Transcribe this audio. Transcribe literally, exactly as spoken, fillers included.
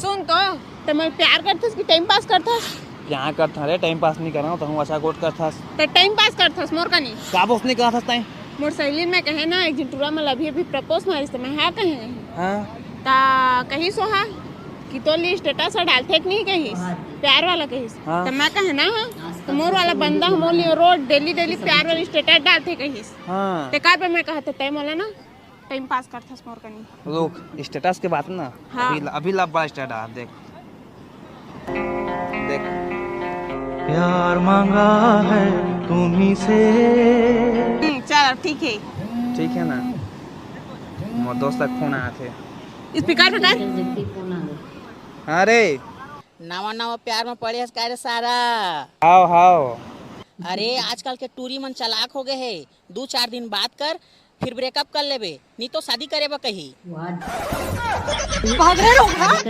सुन तो, ते मोर प्यार करथस कि टाइम पास करथस? प्यार करथस रे, टाइम पास नहीं करंव, तहूं अच्छा गोठ करथस। ते टाइम पास करथस मोर कनी। का बोस नहीं करथस तैं? मोर सहेली में कहे ना, एक झिन टूरा मन अभी अभी प्रपोज मारिस, त मैं हाँ कहे। हाँ। ता कहिस ओहा कि तोर लिए स्टेटस ह डालथे कि नहीं कहिस, प्यार वाला कहिस। हाँ। त मैं कहे ना, हाँ, त मोर वाला बंदा ह मोर लिए रोज डेली डेली प्यार वाली स्टेटस डालथे कहिस। हाँ। ते का पे मैं कहत तैं मोला ना टाइम पास करथस मोर कनी। रुक, स्टेटस के बात ना। हाँ। अभी, अभी ला बड़ा स्टेटस देख। देख। प्यार मांगा है तुम्ही से। हम्म, चल, ठीक है। ठीक है ना? मोर दोस्त का फोन आया थे। स्पीकर पे कर। हाँ रे। नवा नवा प्यार में पड़े हस का रे सारा? हाव, हाव। अरे, आजकल के टूरी मन चालाक हो गए हे। दू चार दिन बात कर, फिर ब्रेकअप कर लेबे, नी तो शादी करे बर कही। भाग रहे लोग, हाँ?